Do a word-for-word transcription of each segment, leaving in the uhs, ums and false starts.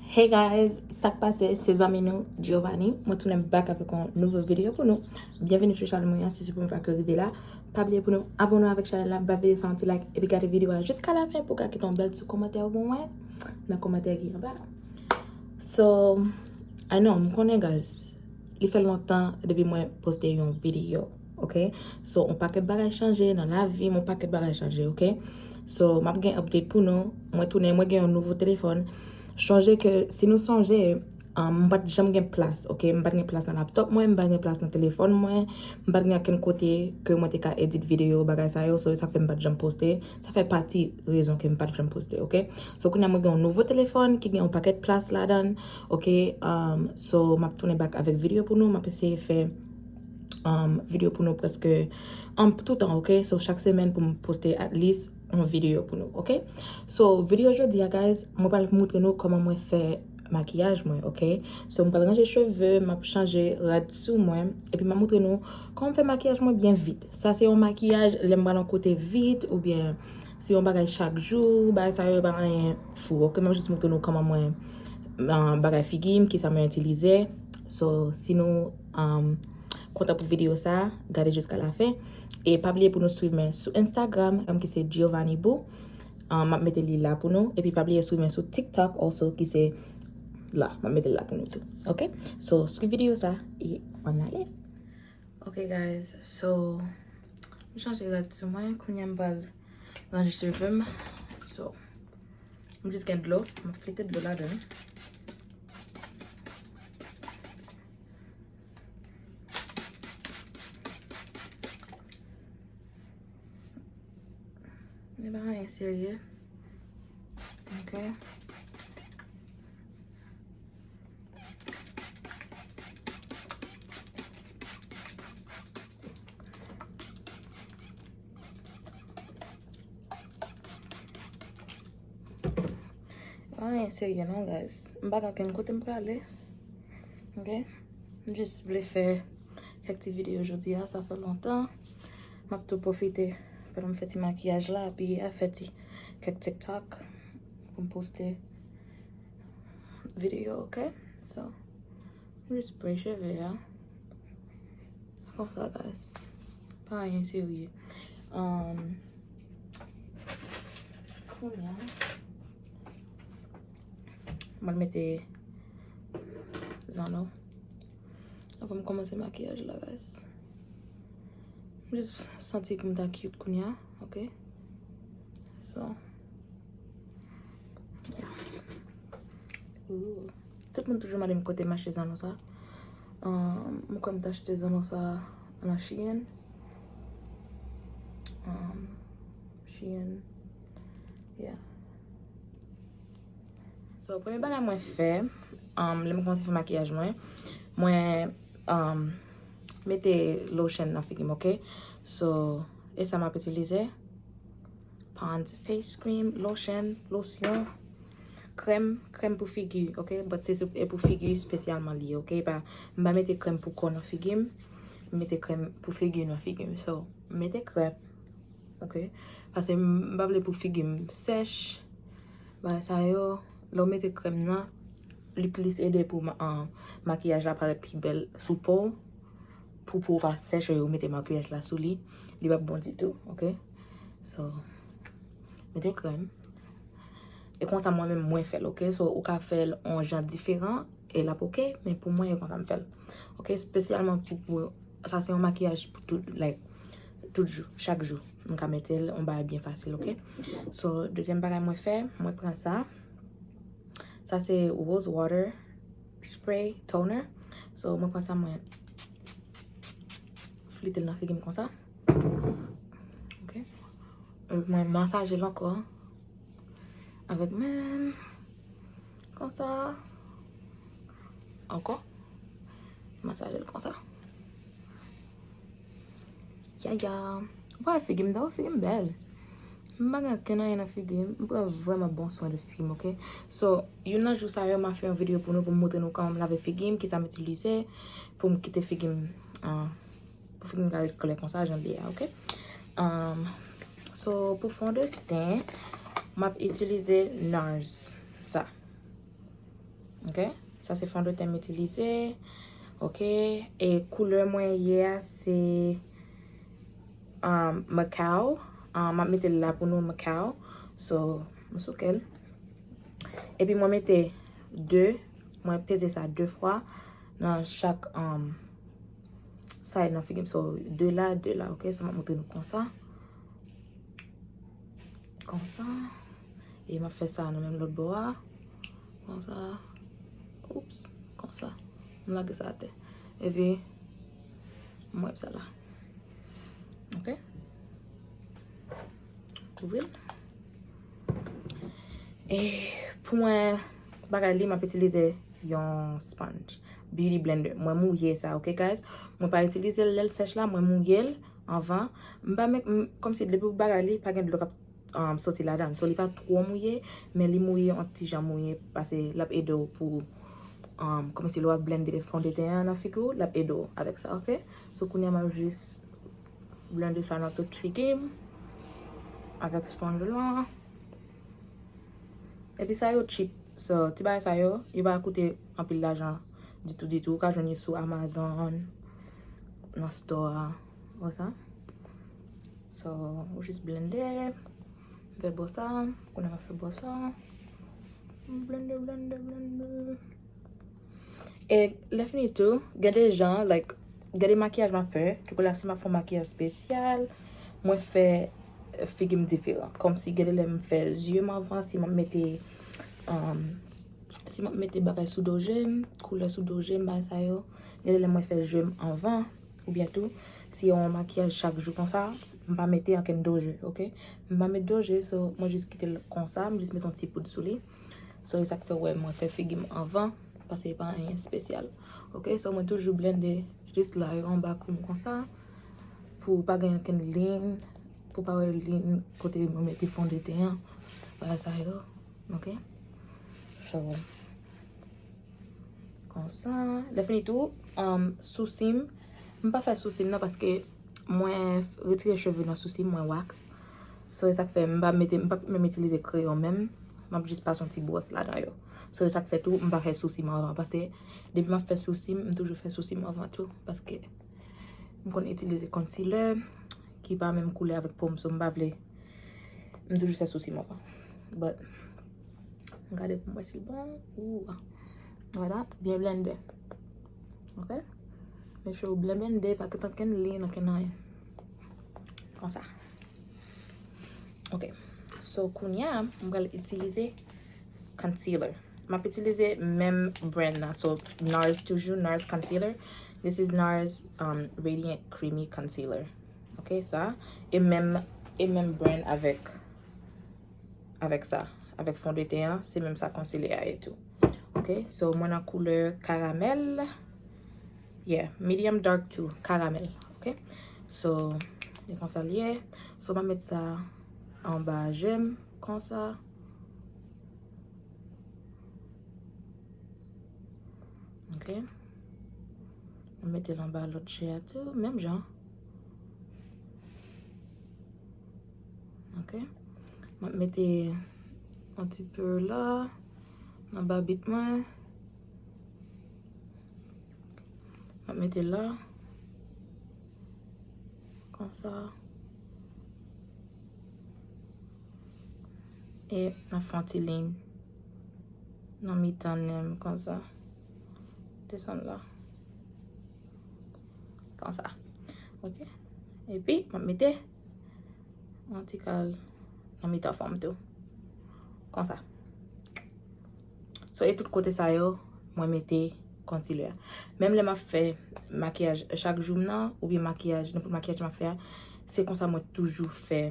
Hey guys, sa k pase? Se zanmi nou Giovanni. Mwen tounen back avèk yon nouvo videyo pou nou. Byenveni sou chanèl mwen an, si se premye fwa ke w rive la. Pa bliye pou nou abòne avèk chanèl la, ba videyo sa yon ti like, epi gade videyo a jiska lafen pou w ka kite yon bèl ti kòmantè pou mwen nan kòmantè ki anba. So, I know, m konnen guys, li fè lontan depi mwen poste yon videyo, ok? So, yon pakèt bagay chanje nan lavi m, yon pakèt bagay chanje, ok? So, m ap gen update pou nou. Mwen tounen, mwen gen yon nouvo telefòn. Chonje ke, si nou sonje, um, m pa t janm gen plas, ok? M pa t gen plas nan laptop mwen, m pa t gen plas nan telefòn mwen, m pa t gen okenn kote ke mwen te ka edit videyo, bagay sa yo, so, sa fè m pa t janm poste. Sa fè pati rezon ke m pa t janm poste, ok? So, kounye a mwen gen yon nouvo telefòn ki gen yon pakèt plas ladan l, ok? Um, so, m ap tounen back avèk videyo pou nou, m ap eseye fè um, videyo pou nou prèske um, toutan, ok? So, chak semèn pou m poste at least yon videyo pou nou, ok? So, videyo jodi a, guys, mwen pral moutre nou kòman mwen fè makiyaj mwen, ok? So, mwen pral ranje cheve, m ap chanje rad sou mwen, epi m ap moutre nou kòman m fè makiyaj mwen byen vit. Sa se yon makiyaj, lè m pral yon kote vit, oubyen se yon bagay chak jou, bagay sa yo pa anyen fou, ok? M ap jis moutre nou kòman mwen, um, bagay figi m, kisa mwen itilize. So, si nou, um, kontan pou videyo sa, gade jiska lafen. E pa bliye pou nou swiv mwen sou Instagram, um, ki se Giovanni Boo. Um, m ap mete li la pou nou. Epi pa bliye swiv mwen sou TikTok also, ki se la. M ap mete l la pou nou tou. Ok? So, swiv videyo sa e ann ale. Ok, guys. So, m chanje rad sou mwen. Kounye a m pral ranje cheve m. So, m jis gen dlo. M ap flite dlo ladan l. Li pa anyen serye. Ok. Pa anyen serye non, guys. M pa gen okenn kote m prale. Ok? M jis vle fè kèk ti videyo jodi a, sa fè lontan. M ap tou pwofite pandan m fè ti makiyaj la, epi a fè ti kèk TikTok pou m poste videyo, ok? So, m jis spray cheve a. Konsa, guys. Pa anyen serye. Um, kounye a, mwen mete zanno. Avan m kòmanse makiyaj la, guys. M jis santi pou m ta cute kounye a, ok? So, yeah. Ooh. Tout moun toujou mande m kote m achte zanno sa. Um, m kwè m t achte zanno sa nan Shein. Um, Shein. Yeah. So, premye bagay mwen fè, um, lè m kòmanse fè makiyaj mwen, mwen, um, mete lotion nan figi m, ok? So, e sa m ap itilize. Pond's face cream, lotion, losyon, krèm, krèm pou figi, ok? But se sou, e pou figi espesyalman li ye, ok? Pa, m pa mete krèm pou kò nan figi m, m mete krèm pou figi nan figi m. So, m mete krèm, ok? Paske m, m pa vle pou figi m sèch, bagay sa yo, lè w mete krèm nan, li plis ede pou ma-, an, makiyaj la parèt pi bèl sou po w. Pou po w pa sèch, ou mete makiyaj la sou li, li p ap bon ditou, ok? So, mete krèm. E konsa mwen menm mwen fè l, ok? So, ou ka fè l yon jan diferan, e l ap ok, men pou mwen, e konsa m fè l. Ok, espesyalman pou, pou, sa se yon makiyaj pou tout, like, tout jou, chak jou. M ka mete l, yon bagay byen fasil, ok? So, dezyèm bagay mwen fè, mwen pran sa. Sa se Rose Water Spray Toner. So, mwen pran sa, mwen flite l nan figi m konsa. Ok. Epi mwen masaje l ankò avèk men m. Konsa. Ankò. Masaje l konsa. Ya, ya. Ou pa wè figi m, dayè figi m bèl. M pa gen okenn anyen nan figi m. M pran vrèman bon swen de figi m, ok? So, youn nan jou sa yo, m a fè yon videyo pou nou, pou m montre nou kòman m lave figi m, kisa m itilize, pou m kite figi m, ah, pou figi m ka ret klè konsa, jan l ye a, ok? Um, so, pou fondeten, m ap itilize Nars, sa. Ok, sa se fondeten m itilize. Ok, e koulè mwen ye a se um, Macao. Um, m ap mete l la pou nou, Macao. So, m souke l. Epi mwen mete de, mwen peze sa de fwa nan chak um, side nan figi m. So, de la, de la, ok? So, m ap montre nou konsa. Konsa. E m ap fè sa nan menm lòt bò a. Konsa. Oups. Konsa. M lage sa atè. Epi, m wipe sa la. Ok? Ouvri l. E pou mwen, bagay li, m ap itilize yon sponge. Beauty blender. Mwen mouye sa, ok, guys? Mwen pa itilize l lè l sèch la, mwen mouye l anvan. M pa met, m, kòmsi depi w bagay li, pa gen dlo k ap um, soti ladan. So, li pa twò mouye, men li mouye, yon ti jan mouye, paske l ap ede w pou, um, kòmsi lè w ap blende fondeten an nan figi w, l ap ede w avèk sa, ok? So, kounye a, m ap jis blende sa nan tout figi m avèk sponge lan. Epi sa yo cheap. So, ti bagay sa yo, yo pa koute anpil lajan ditou, ditou. Ou ka jwenn yo sou Amazon, nan store a. Wè sa? So, ou jis blende. Fè bò sa. Kounye a m ap fè bò sa. Blende, blende, blende. E lè fini tou, gen de jan, like, gen de makiyaj m ap fè. Tankou la, si m ap fè yon makiyaj espesyal, mwen fè, eh, figi m diferan. Kòmsi gen de lè m fè zye m anvan, si m ap mete, um, si m ap mete bagay sou do je m, koulè sou do je m, bagay sa yo. Gen de lè mwen fè je m anvan, oubyen tou, si yon makiyaj chak jou konsa, m pa mete ankenn do je, ok? M pa met do je, so, mwen jis kite l konsa, m jis mete yon ti poud sou li. So, e sa k fè w wè mwen fè figi m anvan, paske e pa anyen espesyal. Ok, so mwen toujou blende jis la yo anba kou m konsa, pou pa gen okenn liy, pou pa wè liy kote mwen mete fondeten an, bagay sa yo. Ok? So, konsa. Lè fini tou, um, sousi m, m pa fè sousi m nan paske mwen retire cheve nan sousi m, mwen wax. So, e sa k fè m pa mete, m pa menm itilize kreyon menm. M ap jis pase yon ti bwòs ladan yo. So, e sa k fè tou, m pa fè sousi m anvan. Paske depi m ap fè sousi m, m toujou fè sousi m anvan tou. Paske m konn itilize concealer ki pa menm koulè avèk po m. So, m pa vle, m toujou fè sousi m anvan. But, m gade pou m wè si l bon. Ou, wala, byen blende. Ok? Make sure ou byen blende, pa kite okenn liy, okenn anyen. Konsa. Ok. So, kounye a, m pral itilize concealer. M ap itilize menm brand nan. So, NARS toujou, NARS concealer. This is NARS, um, Radiant Creamy Concealer. Ok, sa. E menm, e menm brand avèk, avèk sa. Avèk fondeten an, se menm sa concealer a ye tou. Ok, so mwen nan koulè karamèl. Yeah, medium dark to karamèl. Ok, so, e konsa l ye. So, m ap met sa anba je m, konsa. Ok. M ap mete l anba lòt je a tou, menm jan. Ok. M ap mete yon ti pe la, nan babit mwen. M ap mete la. Konsa. E m ap fè yon ti liy nan mitan nen m konsa. Desann la. Konsa. Ok. Epi, m ap mete yon ti kal nan mitan fwon m tou. Konsa. So, e tout kote sa yo, mwen mete concealer. Menm lè m ap fè makiyaj chak jou m nan, oubyen makiyaj, nenpòt makiyaj m ap fè a, se konsa mwen toujou fè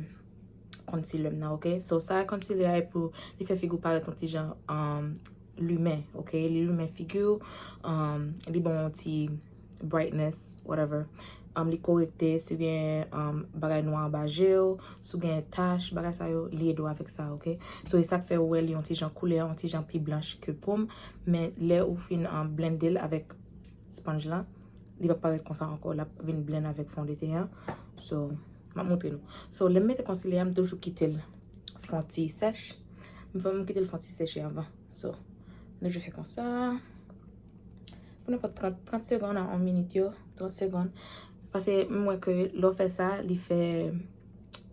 concealer m nan, ok? So, sa concealer a e pou li fè figi w parèt yon ti jan, um, limen, ok? Li limen figi w, um, li ban w yon ti brightness, whatever. Um, li korekte, si w gen, um, bagay nwa anba je w, si w gen tach, bagay sa yo, li ede w avèk sa, ok? So, e sa k fè w wè li yon ti jan koulè, yon ti jan pi blanch ke po m, men lè ou fin, um, blende l avèk sponge lan, li p ap parèt konsa ankò, l ap vin blend avèk fondeten an. So, m ap montre nou. So, lè m mete concealer a, m toujou kite l fè yon ti sèch. M fè m kite l fè yon ti sèche anvan. So, Nou jis fè konsa. Pou nenpòt trant, trant segonn a yon minit yo, trant segonn. Paske m wè ke lè w fè sa, li fè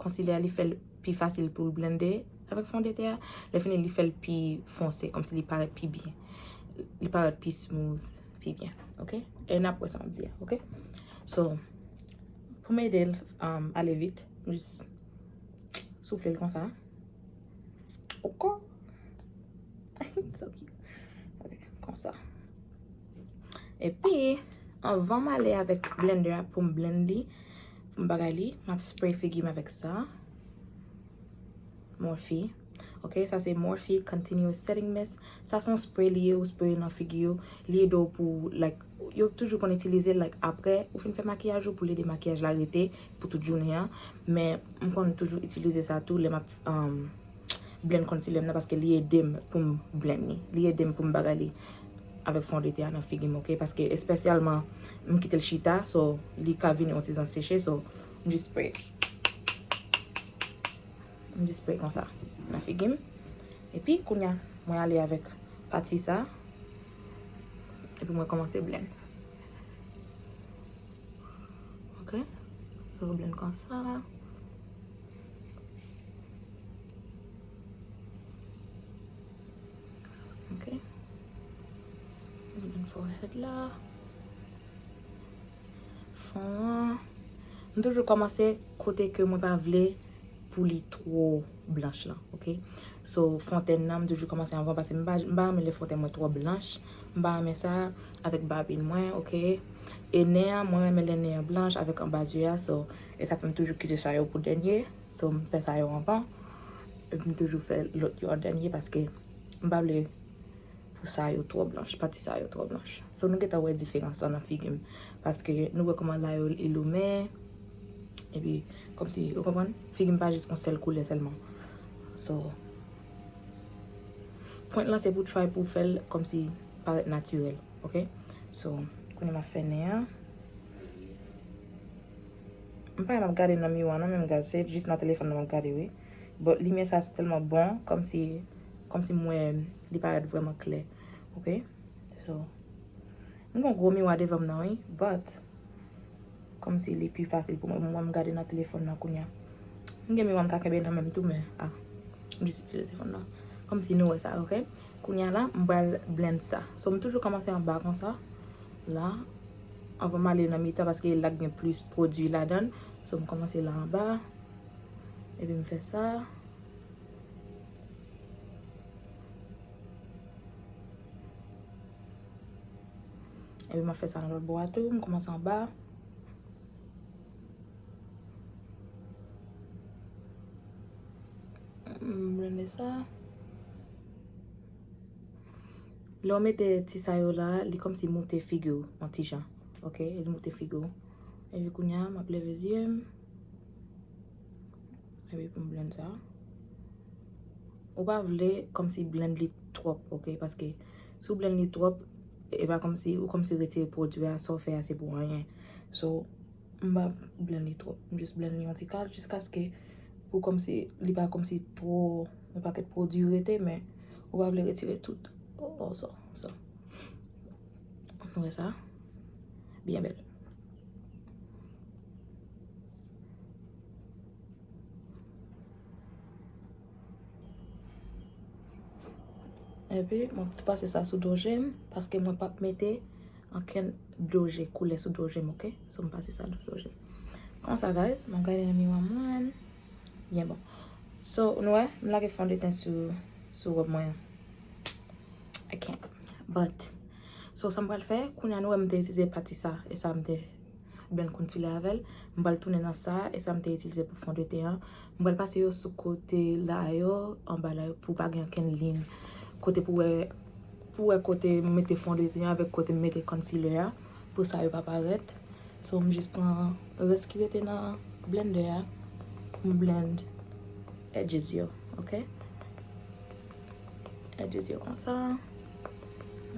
concealer a, li fè l pi fasil pou l blende avèk fondetè a. Lè fini, li fè l pi fonse, kòmsi li parèt pi byen. Li parèt pi smooth, pi byen, oke? E n ap wè sa m ap di a, oke? So, pou m ede l, um, ale vit, m jis soufle l konsa. Ok. So cute. Ok, konsa. Epi, anvan m ale avèk blender a pou m blend li, pou m bagay li, m ap spray figi m avèk sa. Morphe. Ok, sa se Morphe Continuous Setting Mist. Sa se yon spray li ye, ou spray nan figi w. Li ede w pou, like, yo toujou konn itilize l, like, apre ou fin fè makiyaj ou, pou l ede makiyaj la rete pou tout jounen an. Men, m konn toujou itilize sa tou lè m ap, um, blend concealer m nan, paske li ede m pou m blend li. Li ede m pou m bagay li avèk fondetè a nan figi m, ok? Paske espesyalman, m kite l chita, so, li ka vin yon ti jan seche, so, m jis spray. M jis spray konsa nan figi m. Epi, kounye a, mwen ale avèk pati sa. Epi mwen kòmanse blend. Ok? So, blend konsa. Ok? Blend forehead la. Fon an. M toujou kòmanse kote ke mwen pa vle pou li twò blanch lan, ok? So, fon tèn nan, m toujou kòmanse anvan, paske m pa, m pa renmen lè fon tèn mwen twò blanch. M pa renmen sa avèk babin mwen, ok? E nen an, mwen renmen lè nen an blanch avèk anba zye a, so, e sa fè m toujou kite sa yo pou dènye. So, m fè sa yo anvan. Epi m toujou fè lòt yo an dènye, paske m pa vle pou sa yo twò blanch, pati sa yo twò blanch. So, nou gentan wè diferans lan nan figi m. Paske nou wè kòman la yo ilumen. Epi, kòmsi, ou konprann? Figi m pa jis yon sèl koulè sèlman. So, pwent lan se pou try pou fè l kòmsi parèt natirèl, ok? So, kounye a m ap fè nen an. M pa renmen ap gade nan miwa non, menm guys, se jis nan telefòn nan m ap gade, wi. But limyè sa se tèlman bon, kòmsi, kòmsi m wè li parèt vrèman klè. Ok? So, m gen yon gwo miwa devan m nan, wi, but kòmsi li pi fasil pou mwen, mwen m gade nan telefòn nan kounye a. M gen miwa m ka kenbe nan men m tou, men, ah, m jis itilize telefòn nan. Kòmsi nou wè sa, ok? Kounye a la, m pral blend sa. So, m toujou kòmanse anba konsa. La, anvan m ale nan mitan, paske la gen plis pwodui ladan l. So, m kòmanse la anba. Epi m fè sa. Epi m ap fè sa nan lòt bò a tou. M kòmanse anba. M blende sa. Lè w mete ti sa yo la, li kòmsi moute figi w yon ti jan. Ok? Li moute figi w. Epi kounye a, m ap leve zye m. Epi pou m blend sa. Ou pa vle kòmsi blend li twòp, ok? Paske si w blend li twòp, e pa kòmsi, ou kòmsi retire pwodui a, sa w fè a se pou anyen. So, m pa blend li twòp. M jis blend li yon ti kal jiskaske pou kòmsi li pa kòmsi twò, yon pakèt pwodui rete, men ou pa vle retire tout. Oh, oh, so, so. Nou wè sa? Byen bèl. Epi, mwen tou pase sa sou do je m, paske mwen p ap mete ankenn do je, koulè sou do je m, ok? So, m pase sa sou do je m. Konsa, guys, mwen gade nan miwa mwen. Byen bon. So, nou wè, m lage fondeten sou, sou wòb mwen an. I can't. But, so, sa m pral fè, kounye a nou wè m te itilize pati sa, e sa m te blend concealer avè l. M pral tounen nan sa, e sa m te itilize pou fondeten an. M pral pase yo sou kote la yo, anba la yo, pou pa gen ankenn liy. Kote pou wè, pou wè kote m mete fondeten an avèk kote m mete concealer a, pou sa yo pa parèt. So, m jis pran rès ki rete nan blender a, m blend edges yo, ok? Edges yo konsa.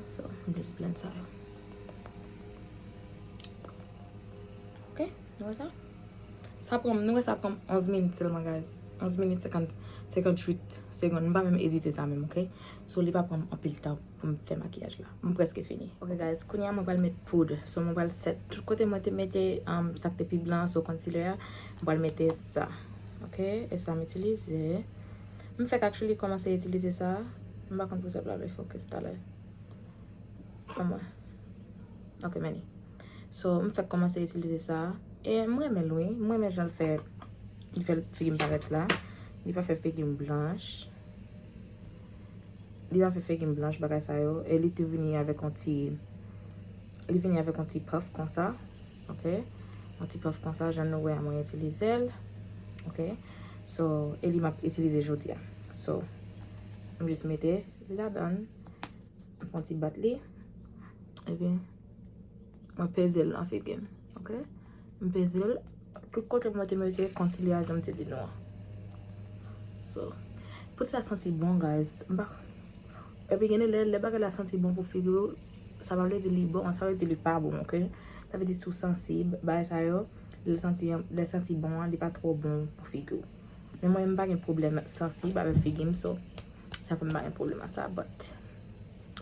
So, m jis blend sa yo. Ok, nou wè sa? Sa pran m, nou wè sa pran m onz minit sèlman, guys. Onz minit senkant. Senkanntuit segonn, m pa menm ezite sa menm, ok? So, li pa pran m anpil tan pou m fè makiyaj la. M prèske fini. Ok, guys, kounye a mwen pral met poud. So, mwen pral set tout kote mwen te mete, um, sa k te pi blan, so, concealer a. Mwen pral mete sa. Ok? E sa m itilize. M fèk actually kòmanse itilize sa. M pa konn pou sa pral fè focus talè. Anmwen. Ok, men li. So, m fèk kòmanse itilize sa. E m renmen l, wi. M renmen jan l fè, li fè figi m parèt la. Li pa fè figi m blanch. Li pa fè figi m blanch, bagay sa yo. E li tou vini avèk yon ti, li vini avèk yon ti puff konsa. Ok? Yon ti puff konsa, jan nou wè a, mwen itilize l. Ok? So, e li m ap itilize jodi a. So, m jis mete li ladan l. M fè yon ti bat li. Epi, mwen peze l nan figi m. Ok? M peze l. Tout kote mwen te mete concealer a, jan m te di nou an. So, poud sa santi bon, guys. M pa, epi gen de lè, lè bagay la santi bon pou figi w, sa pa vle di li bon, sa vle di li pa bon, ok? Sa vle di si w sansib, bagay sa yo, lè santi, lè santi bon an, li pa twò bon pou figi w. Men mwen, m pa gen pwoblèm sansib avèk figi m, so, sa fè m pa gen pwoblèm a sa, but,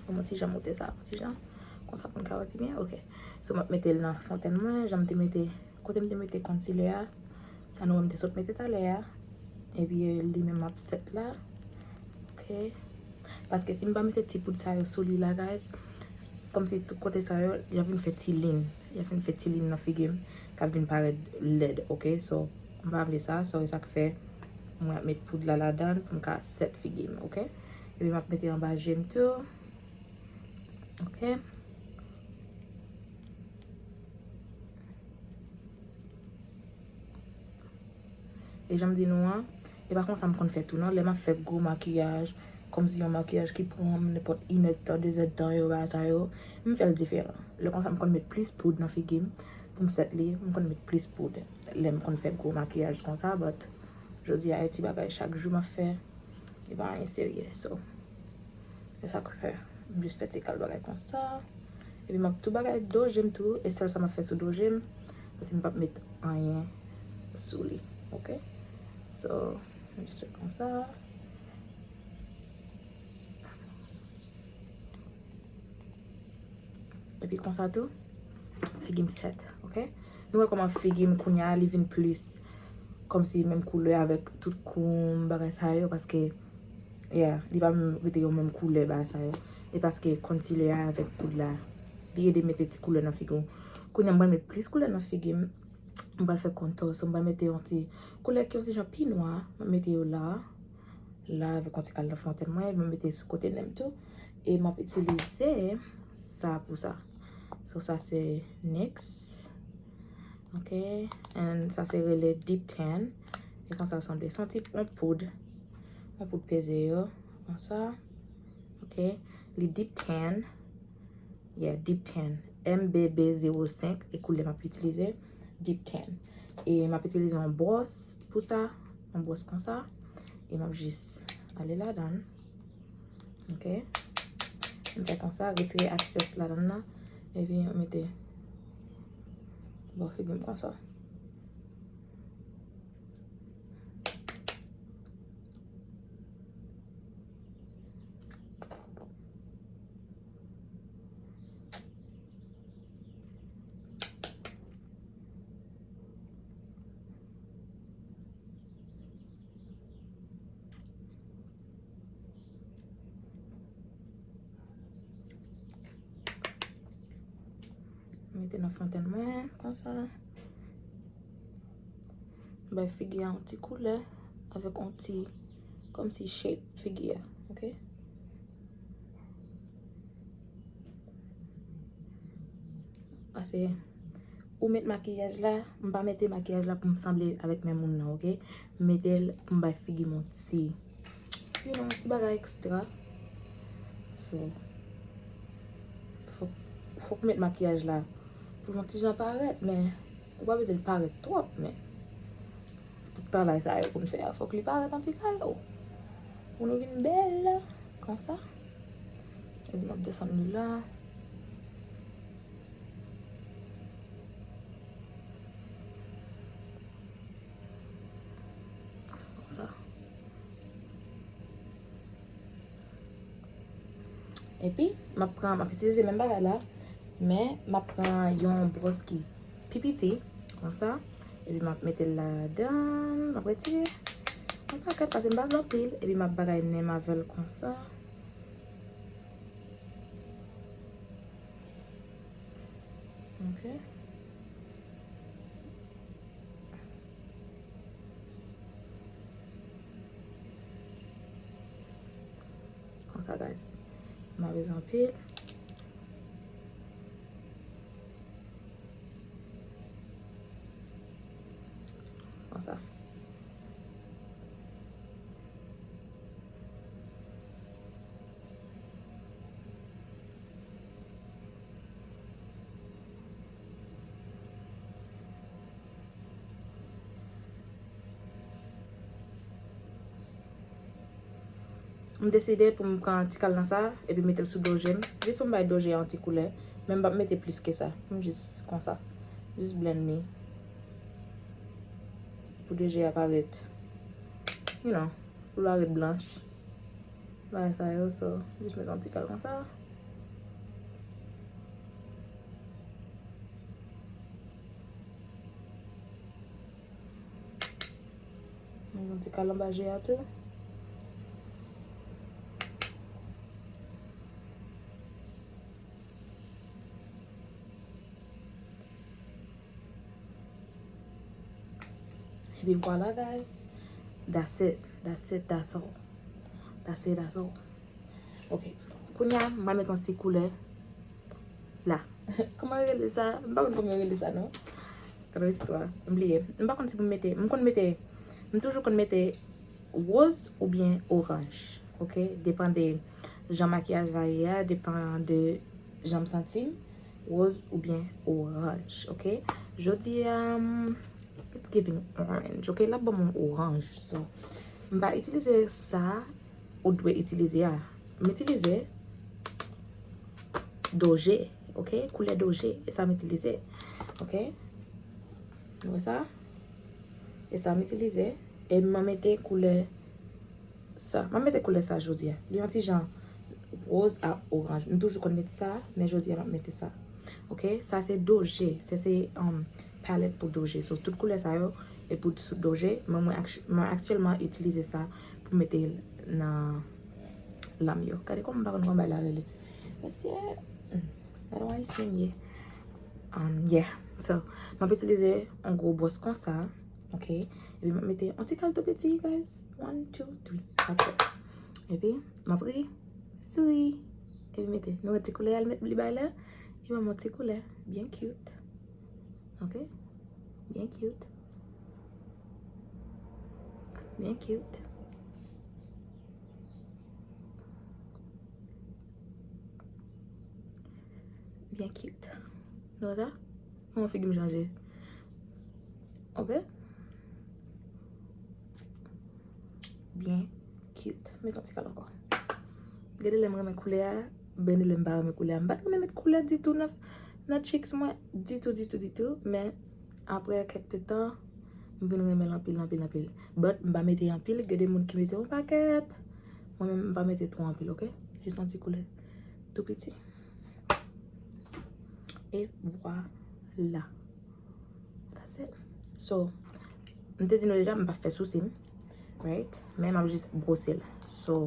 pou mwen ti jan moute sa, ti jan, konsa pou n ka wè pi byen, ok. So, m ap mete l nan fontèn mwen, jan m te mete, kote m te mete concealer a, sa nou wè m te sot mete talè a, epi, eh, li menm ap set la, ok. Paske si m pa mete ti poud sa yo sou li la, guys, kòmsi tout kote sa yo, y ap vin fè ti lin. Y ap vin fè ti lin nan figi m, k ap vin parèt lèd, ok? So, m pa vle sa, so, e sa k fè mwen ap met poud la ladan l pou m ka set figi m, ok? Epi m ap mete anba je m tou, ok? E jan m di nou an, e pa konsa m konn fè tou non. Lè m ap fè gwo makiyaj, kòmsi yon makiyaj ki pran m nenpòt inèdtan, dezèdtan yo, bagay sa yo, m fè l diferan. Lè konsa m konn met plis poud nan figi m pou m set li, m konn met plis poud. Lè m konn fè gwo makiyaj konsa, but jodi a e ti bagay chak jou m ap fè. E pa anyen serye, so. Se sa k fè. M jis fè ti kal bagay konsa. Epi m ap tou bagay do je m tou. E sèl sa m ap fè sou do je m. Paske m p ap met anyen sou li. Ok? So, m jis fè konsa. Epi konsa tou, figi m set, ok? Nou wè kòman figi m kounye a, li vin plis kòmsi menm koulè avèk tout kou m, bagay sa yo, paske, yeah, li pa menm rete yon menm koulè, bagay sa yo. E paske concealer a avèk poud la, li ede mete ti koulè nan figi w. Kounye a, m pral met plis koulè nan figi m. M pral fè kontò, so m pral mete yon ti koulè ki yon ti jan pi nwa, m ap mete yo la. La, avèk yon ti kal nan fontèn mwen, epi m mete sou kote nen m tou. E m ap itilize sa pou sa. So, sa se niks. Ok. And sa se rele Deep Tan. E konsa l sanble. Se yon ti, yon poud. Yon poud peze yo. Konsa. Ok. Li Deep Tan. Yeah, Deep Tan. M B B zewo senk, e koulè m ap itilize, Deep Tan. E m ap itilize yon bwòs pou sa, yon bwòs konsa. E m ap jis ale ladan l. Ok. M fè konsa, retire eksès ladan l nan. Epi m mete bò figi m konsa. Mete nan fontèn mwen, konsa. Bay figi a yon ti koulè, avèk yon ti, kòmsi shape figi a, ok? Paske ou met makiyaj la, m pa mete makiyaj la pou m sanble avèk menm moun nan, ok? M mete l pou m bay figi m yon ti, you know, yon ti bagay ekstra. So, fòk, fòk ou met makiyaj la pou yon ti jan parèt, men ou pa bezwen l parèt twòp, men tout travay sa yo pou n fè a, fòk li parèt yon ti kal, o. Pou nou vin bèl, konsa. Epi m ap desann li la. Konsa. Epi, m ap pran, m ap itilize menm bagay la, men m ap pran yon bwòs ki pi piti, konsa. Epi m ap mete l ladan, m ap retire. Yon pakèt, paske m pa vle anpil. Epi m ap bagay nen m avè l konsa. Ok. Konsa, guys. M ap leve anpil. Konsa. M deside pou m pran ti kal nan sa, epi mete l sou doje m, jis pou m bay doje a yon ti koulè, men m p ap mete plis ke sa, pou m jis konsa, jis blend li, pou doje a parèt, you know, pou l parèt blanch. Bagay sa yo, so, jis met yon ti kal konsa. Met yon ti kal anba je a tou. Epi vwala, guys. That's it. That's it. That's all. That's it. That's all. Ok. Kounye a, m pral met yon ti koulè la. Kòman yo rele sa? M pa konn kòman yo rele sa, non. Gade istwa. M bliye. M pa konn si pou m mete. M konn mete. M toujou konn mete woz oubyen oranj. Ok? Depann de jan makiyaj la ye a, depann de jan m santi m. Woz oubyen oranj. Ok? Jodi a, um, it's giving orange. Ok? L ap ban m yon oranj. So, m pa itilize sa ou dwe itilize a. M itilize doje, ok? Koulè doje, e sa m itilize, ok? Ou wè sa? E sa m itilize. E m mete koulè sa. M mete koulè sa jodi a. Li yon ti jan woz a oranj. M toujou konn met sa, men jodi a m ap mete sa. Ok? Sa se doje. Se, se, um, palette pou doje. So, tout koulè sa yo, e pou sou doje, men mwen, actu- mwen aktyèlman itilize sa pou mete l nan lanm yo. Gade kòman m pa konn kòman bagay la rele. Mesye, hmm, gade yon ayisyen m ye. Um, yeah. So, m ap itilize yon gwo bwòs konsa, ok? Epi m ap mete yon ti kal tou piti, guys. One, two, three. That's it. Epi, m ap ri, souri. Epi mete, nou wè ti koulè a li bay la? Li ban m yon ti koulè byen cute. Ok? Byen cute. Byen cute. Byen cute. Nou wè sa? Kòman figi m chanje? Ok? Byen cute. Met yon ti kal ankò. Gade lè m renmen koulè a, gade lè m pa renmen koulè a. M pa t renmen met koulè ditou nan, nan cheeks mwen. Ditou, ditou, ditou. Men, apre kèk tan, m vin renmen l anpil, anpil, anpil. But, m pa mete anpil. Gade moun ki mete yon pakèt. Mwen menm, m pa mete twò anpil, ok? Jis yon ti koulè. Tou piti. E vwala. That's it. So, m te di nou deja, m pa fè sousi m. Right? Men m ap jis bwose l. So,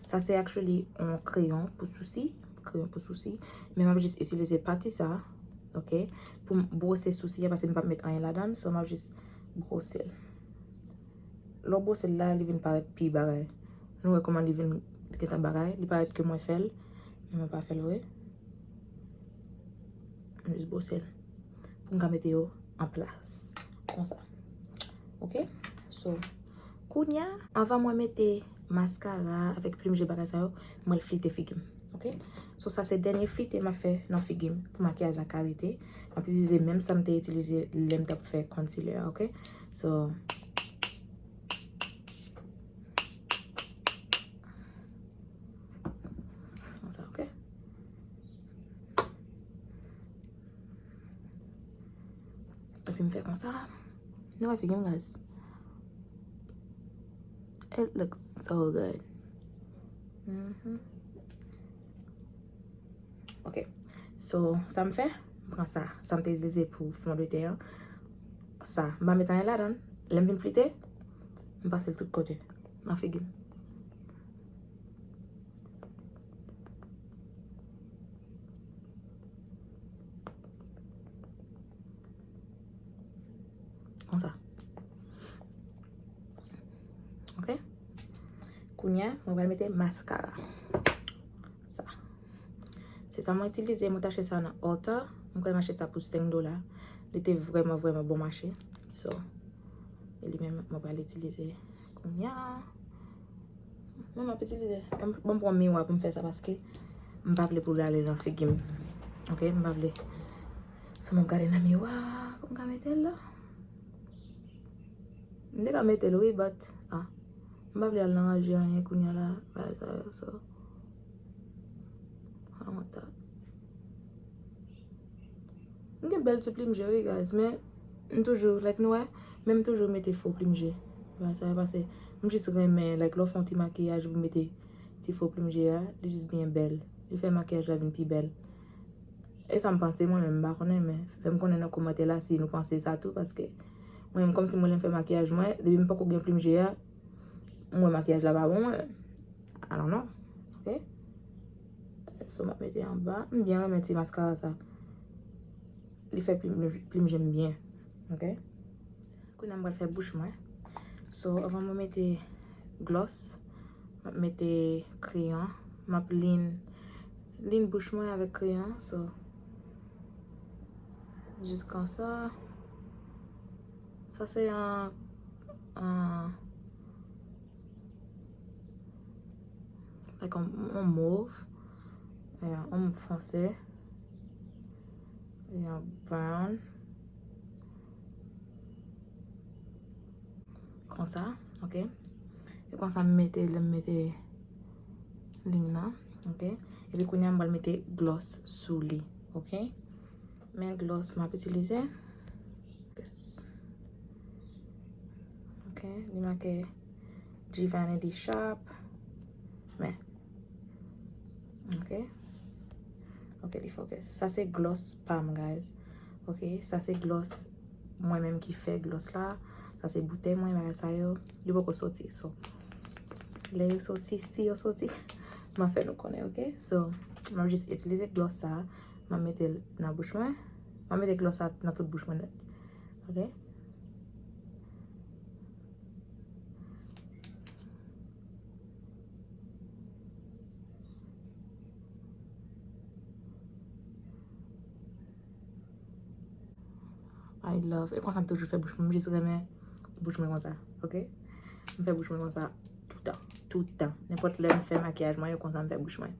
sa se actually yon kreyon pou sousi. Kreyon pou sousi. Men m ap jis itilize pati sa. Ok? Pou m bwose sousi a, paske m p ap met anyen ladan l. So, m ap jis bwose l. Lè w bwose l la, li vin parèt pi bagay. Nou wè kòman li vin gentan bagay. Li parèt ke mwen fè l, men mwen pa fè l vre. Mwen jis bwose l. Pou m ka mete yo an plas. Konsa. Ok? So, kounye a, anvan mwen mete maskara avèk plim je bagay sa yo, mwen flite figi m. Ok? So, sa se dènye flite m ap fè nan figi m pou makiyaj la ka rete. M ap itilize menm sa m te itilize lè m t ap fè concealer, ok? So, konsa, ok? Epi m fè konsa. Nou wè figi m, guys. It looks so good. Mhm. Ok. So, sa m fè, m pran sa. Sa m te itilize pou fondeten an. Sa, m pa met anyen ladan l. Lè m fin flite, m pase l tout kote. Nan figi m. Konsa. Ok? Kounye a, mwen pral mete maskara. Sa. Se sa mwen itilize, mwen t achte sa nan Ulta. Mwen kwè m achte sa pou senk dola. Li te vrèman, vrèman bon mache. So, e li menm, mwen pral itilize kounye a. Mwen, m ap itilize. Ban m, ban m pran miwa pou m fè sa paske m pa vle pou l ale nan figi m. Ok, m pa vle. So, mwen gade nan miwa pou m ka mete l la. M te ka mete l, wi, but, ah, m pa vle al nan ranje anyen kounye a la, bagay sa yo, so. I don't want that. M gen bèl ti plim je, wi, guys, men m toujou, like, nou wè, men m toujou mete fo plim je. Bagay sa yo pase, m jis renmen, like, lè w fè yon ti makiyaj, ou mete ti fo plim je a, li jis byen bèl. Li fè makiyaj la vin pi bèl. E sa m panse mwen menm, m pa konnen, men fè m konnen nan kòmantè la si nou panse sa tou, paske mwen menm kòmsi mwen lè m fè makiyaj mwen, depi m poko gen plim je a, m wè makiyaj la pa bon, mwen, I don't know, ok? So, m ap mete anba, m byen renmen ti maskara sa. Li fè plim, plim je m byen, ok? Kounye a m pral fè bouch mwen. So, anvan mwen mete gloss, m ap mete kreyon. M ap line, line bouch mwen avèk kreyon. So, jis konsa. Sa se yon, yon, like, yon, yon mauve. Yeah, yon mauve fonse. Yon brown. Konsa, ok. E konsa m mete, lè m mete liy nan, ok. Epi kounye a m pral mete gloss sou li, ok. Men gloss m ap itilize. Yes. Ok, li make Givenchy Shop. Men. Ok. Ok, li fokis. Sa se gloss pa m, guys. Ok, sa se gloss mwen menm ki fè gloss la. Sa se boutèy mwen, bagay sa yo. Yo poko soti, so. Lè yo soti, si yo soti, m a fè nou konnen, ok? So, m ap jis itilize gloss sa. M ap mete l nan bouch mwen. M ap mete gloss sa nan tout bouch mwen nèt. Ok? I love. E konsa m toujou fè bouch mwen. M jis renmen bouch mwen konsa. Ok? M fè bouch mwen konsa toutan. Toutan. Nenpòt lè m fè makiyaj mwen, e konsa m fè bouch mwen.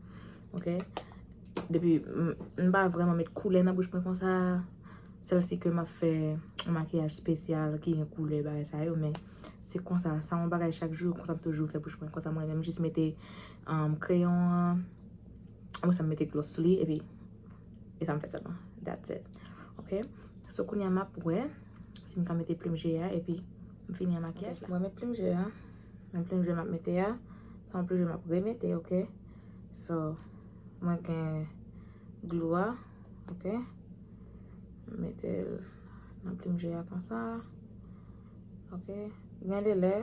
Ok? Depi m, m pa vrèman met koulè nan bouch mwen konsa. Sèl si ke m ap fè yon makiyaj espesyal ki gen koulè, bagay sa yo, men se konsa, sa yon bagay chak jou, konsa m toujou fè bouch mwen, konsa mwen menm jis mete, um, kreyon an, apre sa m mete gloss sou li, epi, e sa m fè sèlman. That's it. Ok? So, kounye a m ap wè si m ka mete plim je a, epi m fini ak makiyaj la. Mwen met plim je a, men plim je m ap mete a, se yon plim je m ap remete, ok? So, mwen gen glou a, ok? Mete l nan plim je a konsa. Ok? Gen de lè,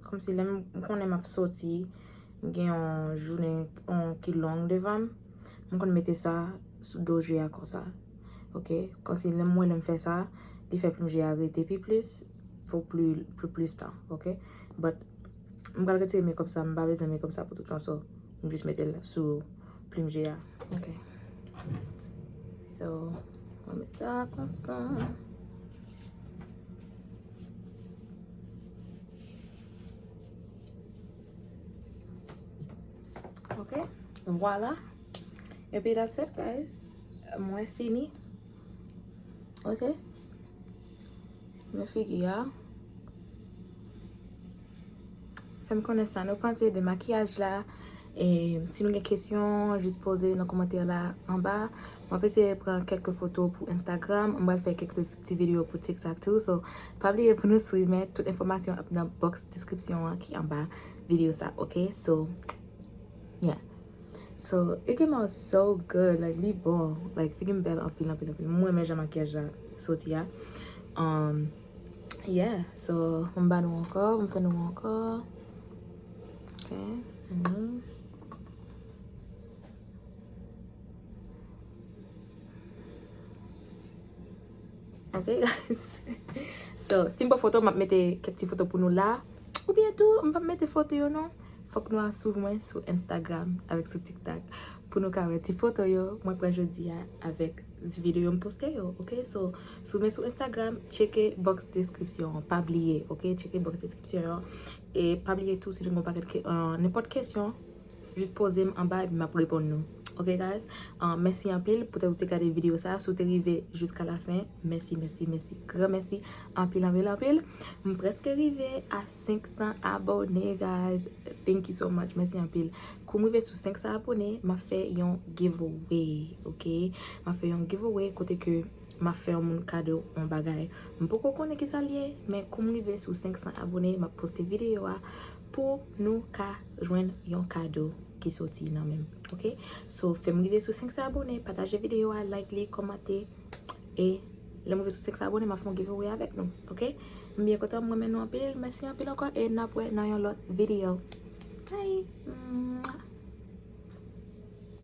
kòmsi lè m, m konnen m ap soti, m gen yon jounen, yon ki long devan m, m konn mete sa sou do je a konsa. Ok? Kòmsi lè m wè lè m fè sa, li fè plim je a rete pi plis, pou pli, pou plis tan. Ok? But, m pral retire makeup sa, m pa bezwen makeup sa pou tout tan, so, m jis mete l sou plim je a. Ok. So, mwen met sa konsa. Ok, vwala. Epi that's it, guys. Mwen fini. Ok. Men figi a. Fè m konnen sa nou panse de makiyaj la. E si nou gen kesyon, jis poze nan kòmantè la anba. Mwen ap eseye pran kèk foto pou Instagram. Mwen pral fè kèk ti videyo pou TikTok tou. So, pa bliye pou nou swiv, men tout enfòmasyon ap nan box description an ki anba videyo sa, ok? So, yeah. So, it came out so good. Like, li bon. Like, figi m bèl anpil, anpil, anpil. Mwen renmen jan makiyaj la soti a. Um, yeah. So, m ba nou ankò, m fè nou ankò. Ok. Mhm. Ok, guys. So, si m pran foto, m ap mete kèk ti foto pou nou la. Oubyen tou, m p ap mete foto yo non. Fòk nou al swiv mwen sou Instagram avèk sou TikTok pou nou ka wè ti foto yo mwen pran jodi a avèk ti videyo m poste yo, ok? So, swiv mwen sou Instagram, tcheke box description an, pa bliye, ok? Tcheke box description an. E pa bliye tou, si nou gen yon pakèt ke, euh, nenpòt kesyon, jis poze m anba epi m ap reponn nou. Ok, guys? Uh, mèsi anpil poutèt ou te gade videyo sa. Si w te rive jiska lafen, mèsi, mèsi, mèsi. Gran mèsi. Anpil, anpil, anpil. M prèske rive a senk san abòne, guys. Thank you so much. Mèsi anpil. Kou m rive sou senk san abòne, m ap fè yon giveaway, ok? M ap fè yon giveaway kote ke m ap fè yon moun kado yon bagay. M poko konnen ki sa l ye, men kou m rive sou senk san abòne, m ap poste videyo a pou nou ka jwenn yon kado ki soti nan men m, ok? So, fè m rive sou senk san abòne, pataje videyo a, like li, kòmante, e lè m rive sou senk san abòne, m ap fè yon giveaway avèk nou, ok? M byen kontan, m renmen nou anpil, mèsi anpil ankò, e n ap wè nan yon lòt videyo. Bye! Mwah!